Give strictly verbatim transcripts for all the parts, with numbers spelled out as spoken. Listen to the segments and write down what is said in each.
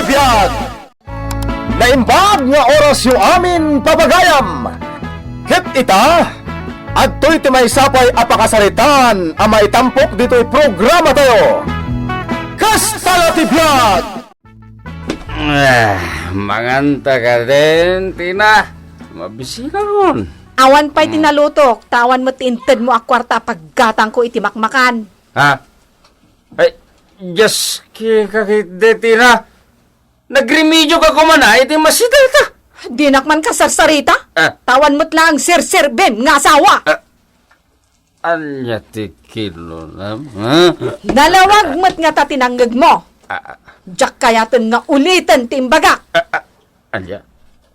Biag. Naimbag nga orasyo amin pagayam. Ket ita, adtoy ti maysa pay a pakasaritaan a maitampok ditoy programatayo. Kasta la ti biag! Ah, manganta ka din, Tina. Mabisi ka ngon. Awan pay ti nalutok, ta awan met ti intedmo a kuarta a paggatangko iti makmakan. Ha? Ay, Diyos, ki-, kakit de, Tina. Nagremedyo ka koma na iti masitata. Dinak man kasarsarita. Ah. Ta awan met laeng serserbem nga asawa. Ah, ania ti kinunam, ha? Nalawag met ngata ti nangngegmo. Ah, ah. Diak kayaten nga uliten ti imbagak. Ah, ah, ania?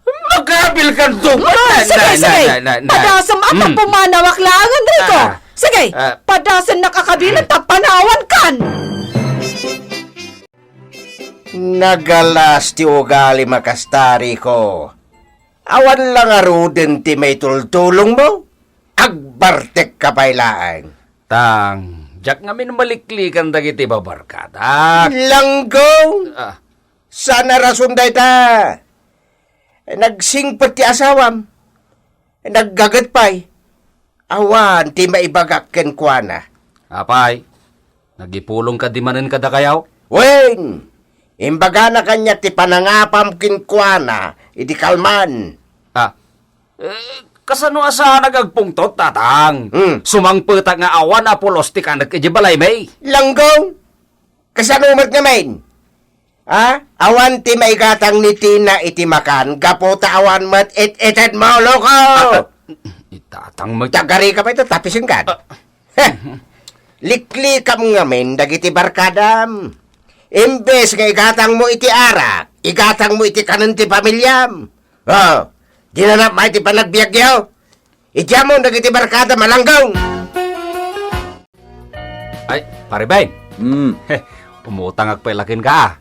Makabil kan duman. Ah, sige, sige. Padasem a ta pumanawak laeng, Enrico. Ah, ah. Sige, padasennak a kabilen ta panawan kan. Nagalas ti ugalim a kasta, Rico. Awan la ngaruden ti maitultulongmo? Agbartek ka pay laeng. Tang, diak ngamin maliklikan dagiti babarkadak. Langgong! Ah. Saan a rason dayta? Nagsingpet ti asawam. Naggaget pay. Awan ti maibagak kenkuana. Apay, nagipulong ka di manen kadakayaw? Wen, imbagana kaniak ti panangapam kenkuana idi kalman. Ah, eh, kasano a saanak agpungtot, Tatang? Hmm. Sumangpetak nga awan a pulos ti kanek iti balaymi. Langgong, kasano met ngamin? Ha? Awan ti maigatang ni Tina iti makan, gapu ta awan met it-itedmo, loko! Ah, ah, itatang mo. Tagari ka pa ito, tapisin ka. Ah. Heh! Liklikam ngamin dagiti barkadam. Imbes nga igatangmo iti arak, igatangmo iti kanen ti pamilyam. Oh, dinanap may ti panagbiagyo. Idiamon dagiti barkada, Malanggong! Ay, Pare Ben. Hmm. Umutangak pay la kenka, ah.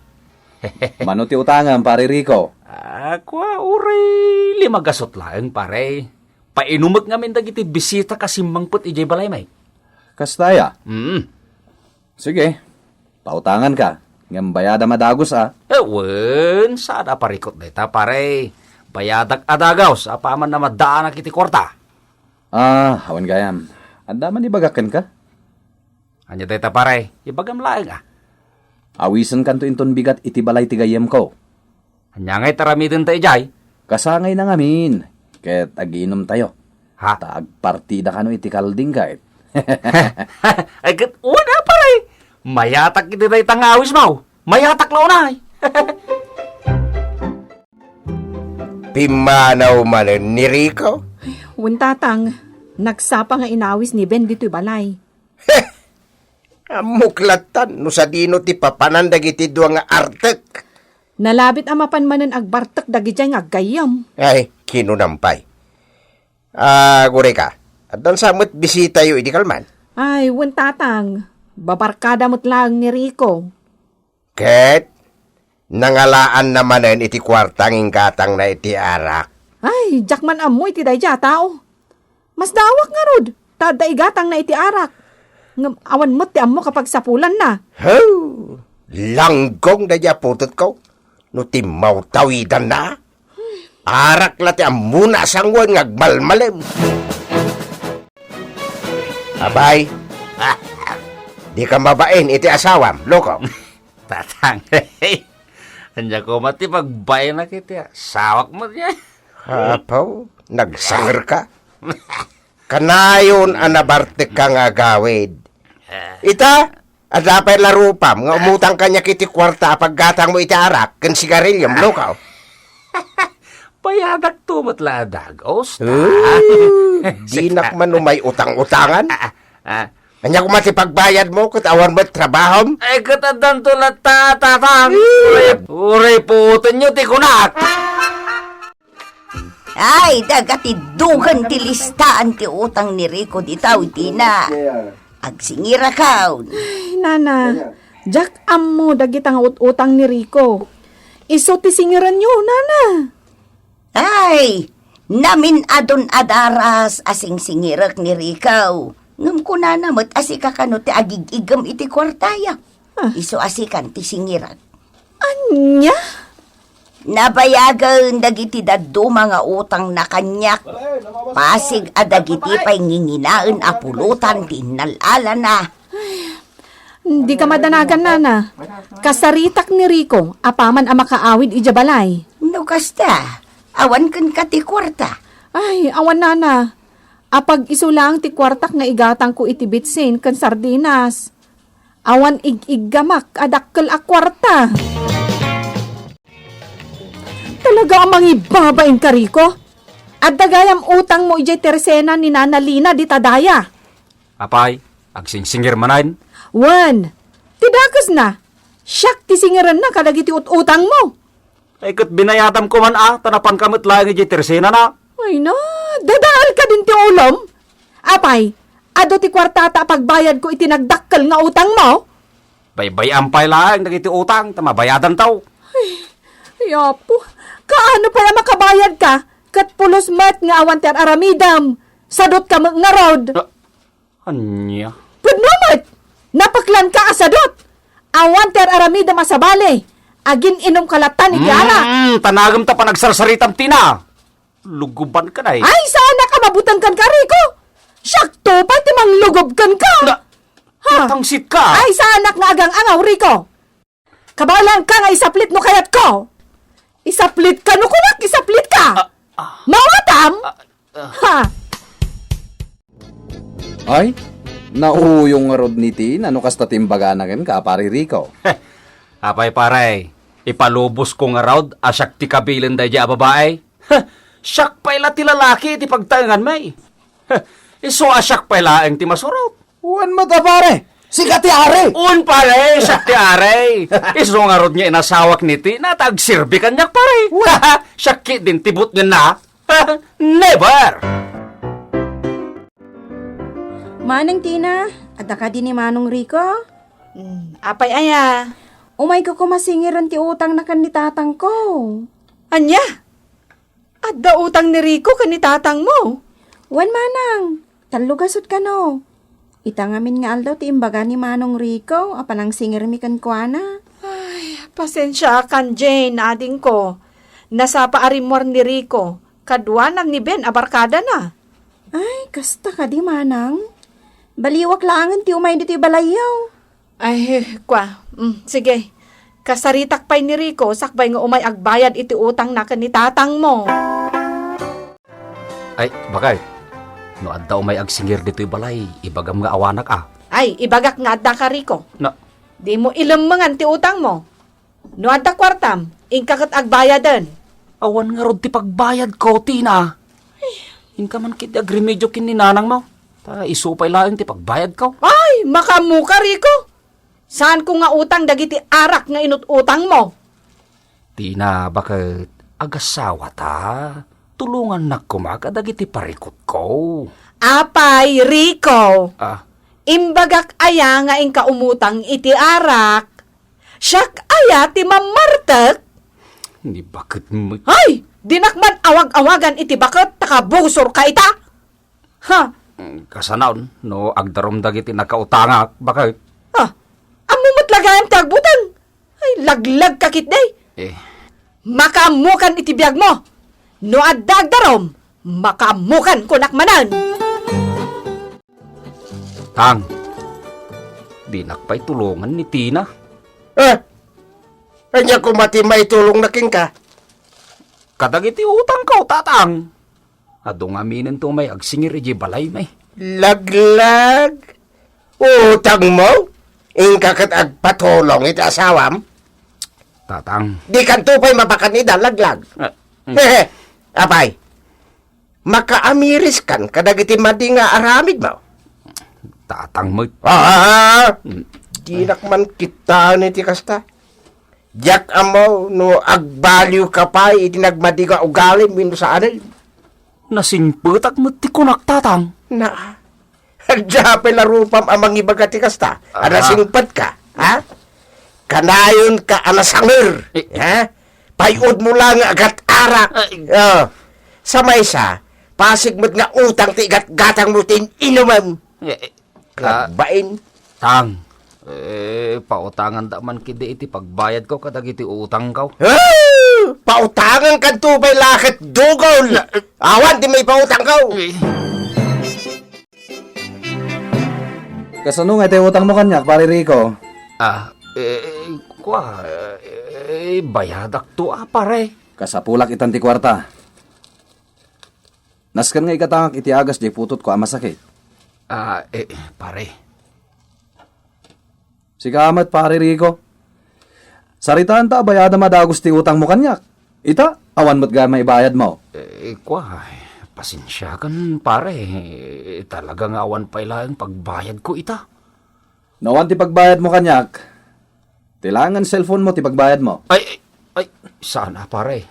Mano ti utangam, Pare Rico? Ah, kua, uray lima gasut laeng, pare. Painumek ngamin dagiti bisita a simmangpet idiay balaymi. Kasta aya? Mm. Sige, pautanganka, ngem bayadam a dagus, a. Eh, wen, saan a parikut dayta, pare. Bayadak a dagus, apaman a maddaanak iti kuarta. Ah, awan gayam. Adda man ibagak kenka? Ania dayta, pare? Ibagam laeng, a. Awisenkanto inton bigat iti balay ti gayyemko. Ania ngay ti aramidenta idiay? Kasangayna ngamin, ket agiinumtayo. Ha? Ta agpartida kano iti kalding, ket. Ay, ket una, pare. Mayatak iti dayta nga awismo. Mayatak la unay. Pimmanaw manen ni Rico? Wen, Tatang, nagsapa nga inawis ni Ben ditoy balay. Heh! Ammok lattan no sadino ti papanan dagiti dua nga artek. Nalabit a mapan manen agbartek dagidiay nga aggayyem. Ay, kinunam pay. Ah, Gureka, addan sa met bisitayo idi kalman? Ay, wen, Tatang. Babarkada met laeng ni Rico. Ket nangalaanna manen iti kuarta nga inggatangna iti arak. Ay, diak man ammo iti daydiay a tao. Masdaawak ngarud, ta adda igatangna iti arak. Ngem awan met ti ammo kapagsapulanna. Haw! Langgong daydiay a putotko no timmawtawidanna. Arak la ti ammona a sangoen nga agmalmalem. Abay, dika mabain iti asawam, loko. Tatang, ania koma ti pagbaenak iti asawak met diay? Apo, nagsanger ka. Kanayon a nabartek ka nga agawid. Ita, adda pay la rupam nga umutang kaniak iti kuarta a paggatangmo iti arak ken sigarilyo, loko. Bayadakto met la a dagus, ta. Eh, dinak man umay utang-utangan. Ah, ah, ah. Ania koma ti pagbayadmo ket awan met trabahom? Eh, ket addanto latta, Tatang. Eh. Uray, uray puotenyo ti kunak. Ay, daga ti dugan ti listaan ti utang ni Rico dita, Tina. Agsingirakon. Ay, nana, diak ammo dagita nga ut-utang ni Rico. Isu ti singiranyo, nana. Ay, namin-adun a daras a singsingirek ni Rico. Ngem kunana met a sika kano ti agig-igem iti kuartaya. Ah. Isu a sikan ti singirek. Ania? Nabayagen dagiti dadduma nga utangna kaniak. Pasig a dagiti pay nginginaen a pulotan ti innal-alana. Dika madanagan, nana. Kasaritak ni Rico, apaman a makaawid idiay balay. No kasta, awan kenka ti kuarta. Ay, awan, nana. Apag-isu laeng ti kuartak nga igatangko iti bitsin ken sardinas. Awan ig-iggamak a dakkel a kuarta. Talaga a mangibabain ka, Rico. Adda gayam utangmo idiay tersena ni Nana Lina dita daya. Apay, agsingsingir manen? Wen, ti dakesna, siak ti singirenna kadagiti ut-utangmo. Ay, ket binayadam koman a, ta napanka met laeng idiay tersenana. Ay na, dadael ka din ti ulom. Apay, adu ti kuartata a pagbayadko iti nagdakkel nga utangmo? Baybay-am pay laeng dagiti utang, ta mabayadanto. Ay, ay, Apo, kaano pay a makabayadka? Ket pulos met nga awan ti ar-aramidem. Sadotka met ngarud. Ah, ania? Pudno met! Napeklanka a sadot! Awan ti ar-aramidem a sabali. Agin-inumka latta iti arak. Mm, tanagem ta panagsarsaritam, Tina. Lugubanka, nay. Ay, saanak a mabutengkan ka, Rico. Siakto pay ti manglugob kenka. Na, Ha? Natangsit ka. Ay, saanak nga agang-angaw, Rico. Kabaelanka nga isaplit no kayatko. Isaplit ka no kunak, isaplit ka. Ah, ah. Mawatam? Ah, ah. Ha? Ay, nauyong ngarud ni Tina no kasta ti imbagana kenka, Pare Rico. Apay, pare, ipalubos ko ngarud a siak ti kabilen daydiay a babae? Siak pay la ti lalaki iti pagtaenganmi. Isu a siak pay laeng ti masurot. Wen met a, pare, sika ti ari. Un, pare, siak ti ari. Isu ngarud nga inasawak ni Tina ta agserbi kaniak, pare. Wen. Siak ketdin ti butngenna. Never! Manang Tina, adda kadi ni Manong Rico? Hmm, apay aya? Umayko koma singiren ti utangna ken ni tatangko. Ania? Adda utang ni Rico ken ni tatangmo? Wen, manang. Tallo gasut kano. Ita ngamin nga aldaw ti imbaga ni Manong Rico a panangsingirmi kenkuana. Ay, pasensiaakan, Jane, adingko. Nasapa a rimmuar ni Rico, kaduana ni Ben a barkadana. Ay, kasta kadi, manang? Baliwak laengen ti umay ditoy balayyo. Ay, kua. Mm, sige. Kasaritak pay ni Rico sakbay nga umay agbayad iti utangna ken ni tatangmo. Ay, bakay. No adda umay agsingir ditoy balay, ibagam nga awanak a. Ay, ibagak nga addaka, Rico. Na- Dimo ilemmengan ti utangmo. No adda kuartam, inka ket agbayaden. Awan ngarud ti pagbayadko, Tina. Inka man ketdi agremedio ken ni nanangmo. Ta isu pay laeng ti pagbayadko. Ay, makaammoka, Rico. Saanko nga utang dagiti arak nga inut-utangmo. Tina, baket agasawata. Tulongannak koma kadagiti parikutko. Apay, Rico. Ah. Imbagak aya nga inka umutang iti arak? Siak aya ti mammartek? Ni baket met. Ay! Dinak man awag-awagan iti baket ta kabusorka ita? Ha? Mm, kasanaon, no agdarum dagiti nakautangak, baket. Ah, ammo met la gayam ti agbuteng. Ay, laglagka ketdi. Eh. Makaammokan iti biagmo. No adda agdarum, makaammokan kunak manen. Tang, dinak pay tulongan ni Tina. Eh, ania koma ti maitulongna kenka? Kadagiti utangko, Tatang. Adu ngaminento may agsingir idiay balaymi. Laglag? Utangmo? Inka ket agpatulong iti asawam? Tatang. Dikanto pay mabakan ida, laglag. Ah, mm. Hehe. Apay, makaamiriskan kadagiti madi nga aramidmo? Tatang met. Ah! Mm. Dinak man kitaen iti kasta. Diak ammo no agbaliwka pay iti nagmadi nga ugalim wenno saanen. Nasingpetak met ti kunak, Tatang. Na, adda pay la rupam a mangibaga ti kasta. Ah. Nasingpetka, ha? Kanayonka a nasanger, eh, ha? Pay-odmo la nga agat-arak. Ay. Oh. Sa maysa, pasig met nga utang ti igatgatangmo ti in-inumem. Eh, eh, ah, Labain. Tang, Eh, pautanganda man kadi iti pagbayadko kadagiti utangko. Ah! Pautangankanto pay la ket dugol! Awan ti maipautangko! Eh. Kasano nga iti utangmo kaniak, Pare Rico? Ah, eh, kua, eh, bayadakto a, pare. Kasapulak itan ti kuarta. Nasken nga ikatangak iti agas diay putotko a masakit. Ah, eh, pare. Sika met, Pare Rico. Saritaanta a bayadam a dagus ti utangmo kaniak. Ita, awan met gayam maibayadmo. Eh, kua, pasensiakan, pare. Talaga nga awan pay laeng pagbayadko ita. No awan ti pagbayadmo kaniak, ti laengen cellphone-mo ti pagbayadmo. Ay, ay, ay, sana, pare.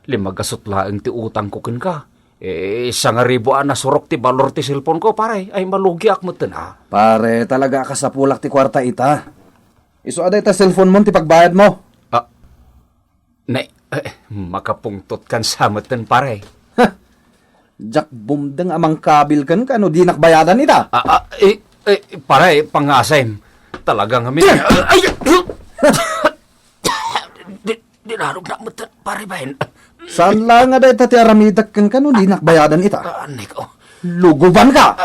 Lima gasut laeng ti utangko kenka. Eh, sangaribu a nasurok ti balor ti cellphone-ko, pare. Ay, malugiak metten, ah. Pare, talaga a kasapulak ti kuarta ita. Isu a dayta cellphone-mo ti pagbayadmo. Ah, ne, eh, makapungtotkan sa metten, pare. Huh! Diak bumdeng a mangkabil kenka no dinak bayadan ita. Ah, ah, eh, eh, pare, pangasem. Talaga ngamin. Ay! Di, di narog na met, pare Ben. Saan la nga dayta ti aramidek kenka no dinak bayadan ita? Ah, Nico. Lugubanka!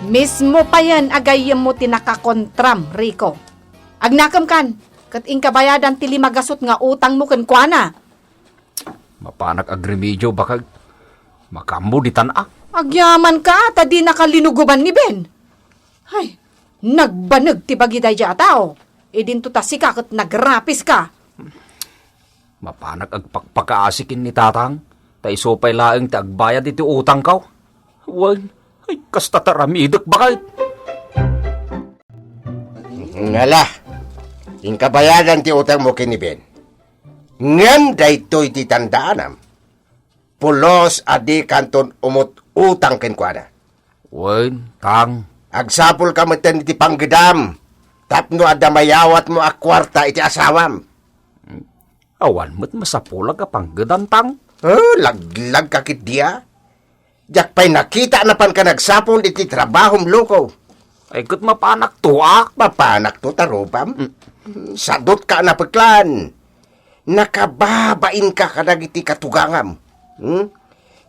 Mismo payen a gayyemmo ti nakakontram, Rico. Agnakemkan, ket inka bayadan ti lima gasut nga utangmo kenkuana. Mapanak agremedio, bakag. Makaammo ditan a. Agyamanka ta dinaka linuguban ni Ben. Ay, nagbaneg ti bagi daydiay a tao. Idinto ta sika ket nagrapiska. Mapanak agpakpakaasi ken ni Tatang, ta isu pay laeng ti agbayad iti utangko. Wen, ay, kasta ti aramidek, bakit? Ngala, inka bayadan ti utangmo ken ni Ben. Ngem daytoy ti tandaanam, pulos a dikanton umut-utang kenkuana. Wen, Tang. Agsapulka metten iti panggedam tapno adda mayawatmo a kuarta iti asawam. Awan met masapulak a panggedam, Tang. Oh, laglagka ketdi a. Diak pay nakita a napanka nagsapul iti trabahom, loko. Ay, ket mapanakto a. Mapanakto ta rupam. Mm. Sadutka a napeklan. Nakababainka kadagiti katugangam. Hmm?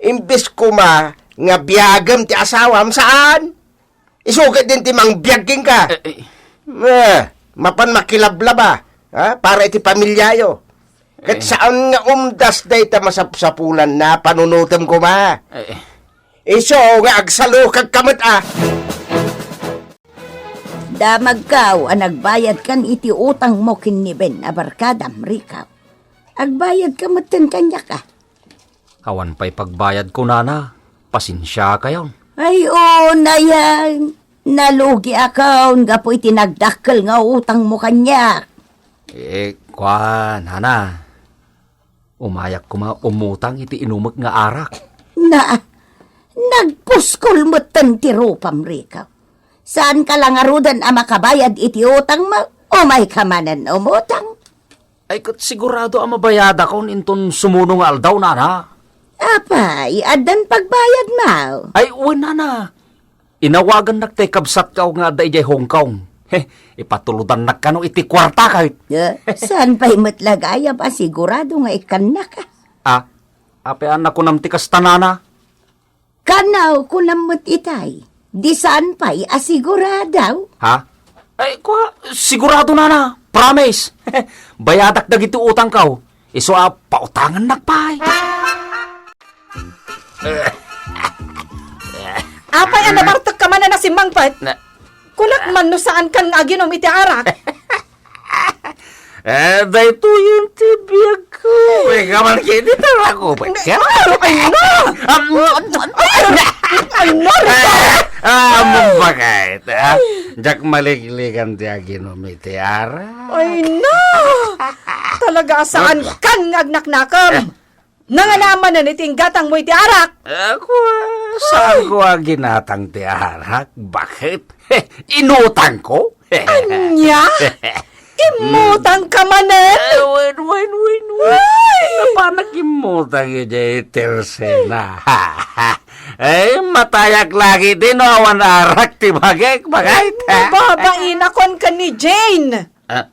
Imbes koma nga biagem ti asawam, saan? Isu ketdin ti mangbiag kenka. Eh, eh. Eh, mapan makilablaba, ha? Para iti pamiliayo. Ket Eh. saan nga umdas dayta masapsapulanna, panunotem koma. Eh, eh. Isu nga agsalukagka met a. Damagkaw a nagbayadkan iti utangmo ken ni Ben a barkadam, Rico. Agbayadka metten kaniak a. Awan pay pagbayadko, nana. Pasensiakayon. Ay, unay a. Nalugiakon gapu iti nagdakkel nga utangmo kaniak. Eh, kua, nana. Umayak koma umutang iti inumek nga arak. Na, nagpuskol metten ti rupam, Rico. Saanka la ngaruden a makabayad iti utangmo? Umayka manen umutang. Ay, ket sigurado a mabayadakon inton sumuno nga aldaw, nana. Apay, addan pagbayadmo? Ay, wen, nana. Inawagannak ti kabsatko nga adda idiay Hong Kong. He, ipatulodannak kano iti kuarta, ket. Eh, saan pay met la gayam a sigurado nga ikkannak a? Ah, apay a nakunam ti kasta, nana? Kanaw, kunam met itay. Di saan pay a sigurado. Ha? Ay, kua, sigurado, nana. Promise. Bayadak dagiti utangko. Isu a pautangannak pay. Apay a nabartekka manen a simmangpet? Na- Kunak man no saankan nga aginom iti arak. Eh, daytoyen ti biagko. Wen ka man ket iti arak, wen ka? Ay, no! Am, am, am, Ay, no, Rico! Ah, ah, ammom bakit, ah? Diak maliklikan ti aginom iti arak. Ay, no! Talaga a saankan nga agnaknakam. Nanganaam manen iti inggatangmo iti arak? Ako, saanko a ginatang ti arak? Bakit? Inutangko? Ania? Immutangka manen? Eh, wen, wen, wen, wen. Ay! Napanak immutang idiay tersena. Ay, matayak lagi ti no awan arak ti bagik, bagay ta. Babain a kuan ken ni Jane. Ah,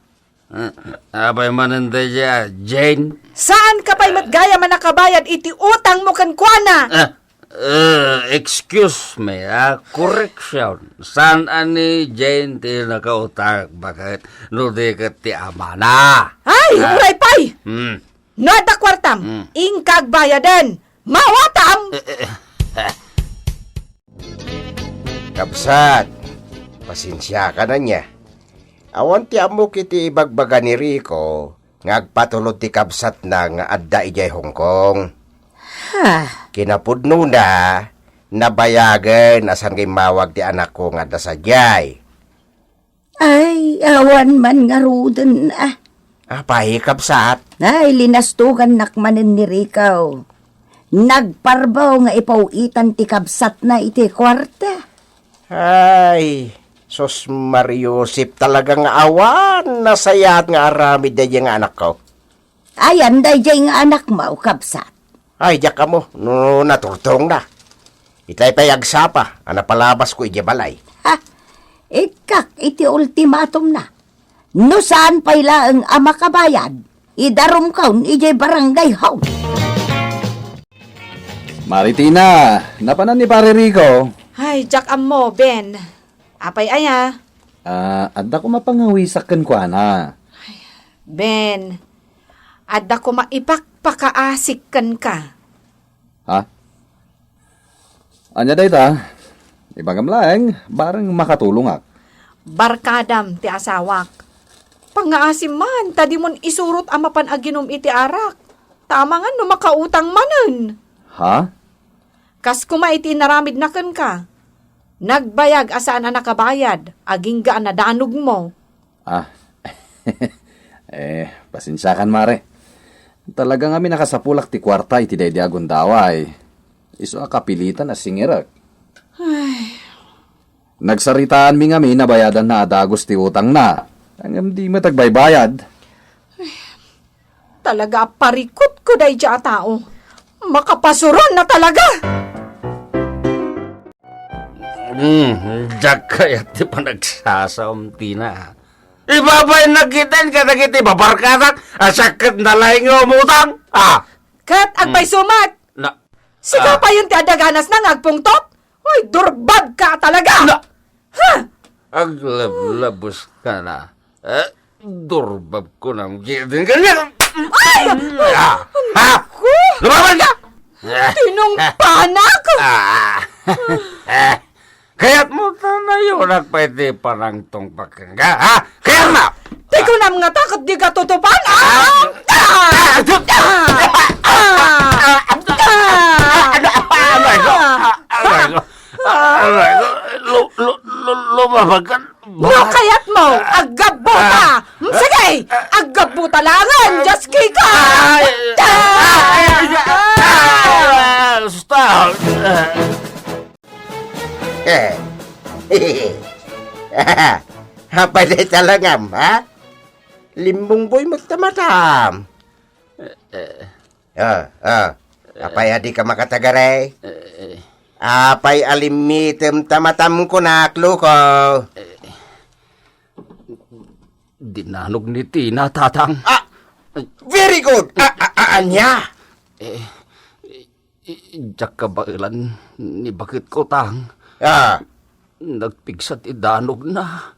ah, apay manen daydiay a Jane? Saanka pay met gayam a nakabayad iti utangmo kenkuana. Ah, eh, excuse me, ah, correction. Saan a ni Jane ti nakautang, baket no di ket ti amana? Ay, ah, uray pay! Hmm. No adda kuartam, hmm, inka agbayaden. Mawatam! Eh, eh, eh. Kabsat, pasensiakan ania. Awan ti ammok iti ibagbaga ni Rico nga agpatulod ti kabsatna nga adda idiay Hong Kong. Ha? Kinapudnona, nabayagen a saan nga immawag ti anakko nga adda sadiay. Ay, awan man ngaruden, ah. Apay, kabsat? Ay, linastogannak manen ni Rico. Nagparbaw nga ipaw-itan ti kabsatna iti kuarta. Ay, sus, Mariusip, talaga nga awan nasayaat nga aramid daydiay nga anakko. Ayan daydiay nga anakmo, kabsat? Ay, diak ammo no naturturongna. Itay pay agsapa a napalabasko idiay balay. Ha? Ikkak iti ultimatumna. No saan pay laeng a makabayad, idarumkon idiay barangay hall. Mari Tina, napanan ni Pare Rico? Ay, diak ammo, Ben. Apay aya? Ah, adda koma pangawisak kenkuana. Ben, adda koma ipakpakaasik kenka. Ha? Ania dayta? Ibagam laeng, bareng makatulongak. Barkadam ti asawak. Pangngaasim man, ta dimon isurot a mapan aginum iti arak. Ta amangan no makautang manen. Ha? Kas koma iti inaramidna kenka. Nagbayag a saan a nakabayad, agingga a nadanogmo. Ah. Eh, pasensiakan, mare. Talaga ngamin a kasapulak ti kuarta iti daydi a gundaway. Isu a kapilitan a singirek. Ay. Nagsaritaanmi ngamin a bayadanna a dagus ti utangna. Ngem di met agbaybayad. Talaga a parikutko daydiay a tao. Makapasuron na talaga! Hmm, diak kayat ti panagsasaom, Tina. Ibabain na kitaen kadagiti babarkadak a sakket na laeng nga umutang. Ah! Ket agpayso met! Na, sika ah, payen ti adda ganasna nga agpungtot? Oy, durbabka talaga! Na, ha? Aglablabos ka na. Eh, durbab ko nang gidin ka niya. Ay! Ah! Ha? Naku! Lumaban ka! Tinungpanak! Ah! Eh, kayat mo tanayo nagpaiti panangtong pakengga, ha? Kayat na! Ti kunam nga takot di katutupan, ah! Ah! Ah! Ah! Ah! Aray ko! Aray ko! Aray ko! Lu-, lu-, lu-, lumabag ka! No kayat mo, aggabbuta! Sige! Aggabbuta langen, Diyos Kika! Ay! Ah! Ay! Ah! Stop! Eh. Apay dayta langam, ha? Limbungboy met ta matam. Eh, eh. Ah, ah. Apay a dika makatagari? Eh, eh. Apay a limmitem ta matam kunak, Luko? Eh, dinanog ni Tina, Tatang. Ah, very good. Ah, ah, ah, ania? Eh, I-, i-, diak kabaelan ni baketko, Tang. Ah. Nagpigsa ti danogna.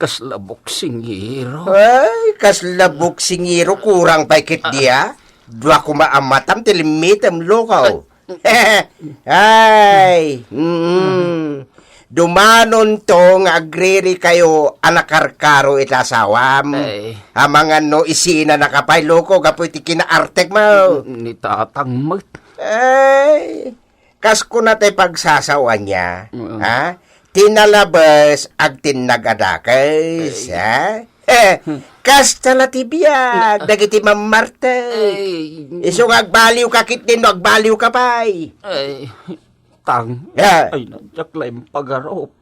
Kasla boksingero. Ay, kasla boksingero, kurang pay ket dia. Dua koma a matam ti limmitem, Luko. Ay, mm. Dumanonto nga agririkayo a nakarkaro iti asawam. Ay. Amangan no isinanaka pay, Luko, gapu iti kinaartekmo. Ni Tatang met. Ay, kas kuna ti pagsasaoanna, mm, ha? Ti nalabes, agtinnag a dakes, ay, ha? Eh, hmm, kasta la ti biag, na, dagiti mammartek. Ay. Isu nga agbaliwka ketdi no agbaliwka pay. Ay, Tang. Ya. Ay, na, diak la impagarup.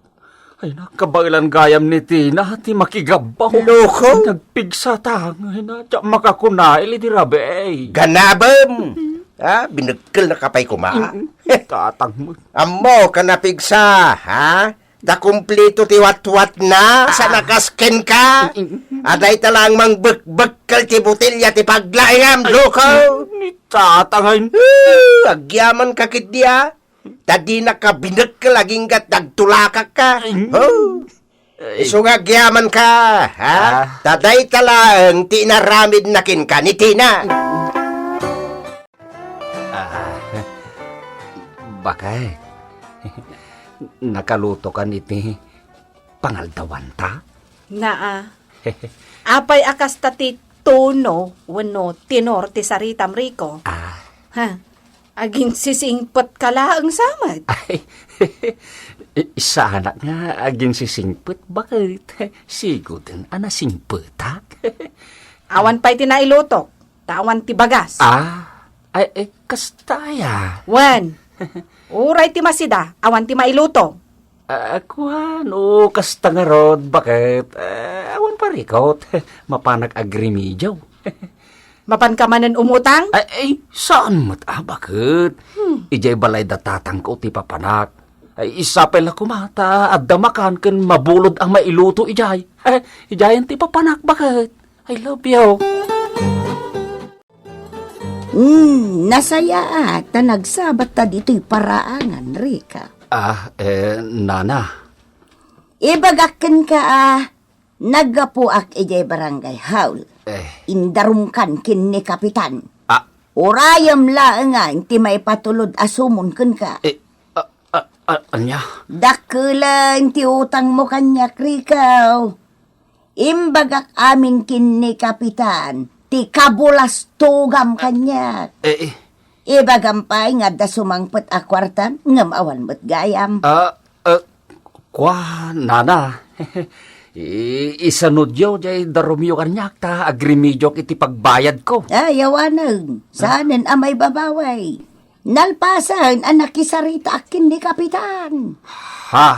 Ay na, kabaelan gayam ni Tina ti makigabbaw. Loko. Nagpigsa, Tang. Ay na, diak makakunail iti rabii. Ganabem! Ha? Binekkelnaka pay koma. Mm-mm. Tatang mo. Ammo ka napigsa, ha? Ta kumpleto ti watwatna, sa nakasken ka. Adayta lang mangbekbekkel ti botelya ti paglaingam, loko. Ni tatangay. Uh, agyaman ka ketdi, a. Ta dinaka binekkel agingga ti agtulakak ka. Ay. Oh. Ay. Isu nga agyaman ka, ha? Ah. Ta dayta laeng ti inaramidna kenka ni Tina. Ah, bakit? Nakaluto ka iti pangaldawanta? Naa. Apay a kasta ti tono wenno tenor ti saritam, Rico? Ah. Ha? Aginsisingpet ka laeng sa met? Ay, saanak nga aginsisingpet, baket? Siguden a nasingpetak. Awan pay ti nailutok, ta awan ti bagas. Ah, ay, ay, kasta aya. Wen, uray ti masida, awan ti mailuto. Ah, kuan, o kasta ngarud, baket? Ah, awan parikot. Mapanak agrimidyo. Mapan ka manen umutang? Ay, ay, saan met a, baket? Hmm. Idiay balay da tatangko ti papanak. Ay, sapay la koma ta adda makan ken mabulod a mailuto idiay. Eh, idiayen ti papanak, baket? I love you. Hmm, nasayaat ta nagsabatta ditoy paraangan, Rica. Ah, eh, nana. Ibagak kenka a naggapuak idiay barangay hall. Eh. Indarumkan ken ni Kapitan. Ah. Urayem laeng a ti maipatulod a sumon kenka. Eh, ah, ah, ah, ania? Dakkelen ti utangmo kaniak, Rico. Imbagak amin ken ni Kapitan ti kabulastogam kaniak. Eh, eh. Ibagam pay nga adda sumangpet a kuartam ngem awan met gayam. Ah, eh, kua, nana. I-, isanudyo jay darumyo kaniak ta agrimidiok iti pagbayadko. Ay, awanen. Saanen a maibabaway. Nalpasen a nakisaritaak ken ni Kapitan. Ha?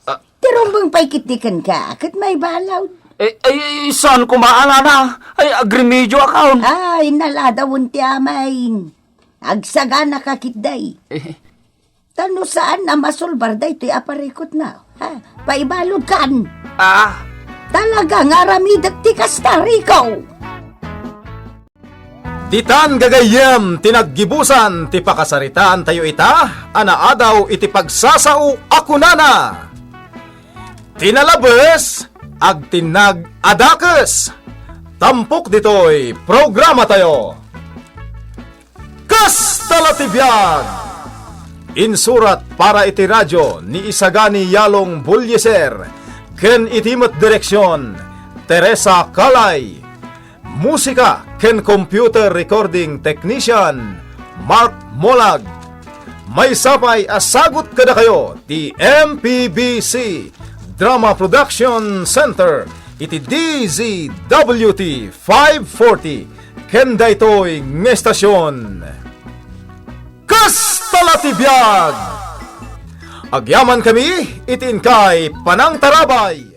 Ah. Ti rumbeng pay ketdi kenka, ket maibalud. Eh, ay, ay, saan koma a, nana? Ay, agrimidio akon. Ay, naladawen ti amayen. Agsaganaka ketdi. Eh. Ta no saan a masulbar daytoy a parikutna, ha? Paibaludkan. Ah. Talaga nga aramidek ti kasta, Rico. Ditan gagayyem ti naggibusan ti pakasaritaantayo ita a naadaw iti pagsasao a kunana, Ti nalabes, agtinnag a dakes. Tampok ditoy programatayo. Kasta la ti biag! Insurat para iti radio ni Isagani Yalong Bulyeser ken iti met direksion, Teresa Calay. Musika ken computer recording technician, Mark Molag. Maysa pay a sagut kadakayo ti M P B C Drama Production Center iti D Z W T five forty ken daytoy nga estasion. Kasta la ti biag! Agyamankami iti inkay panangtarabay.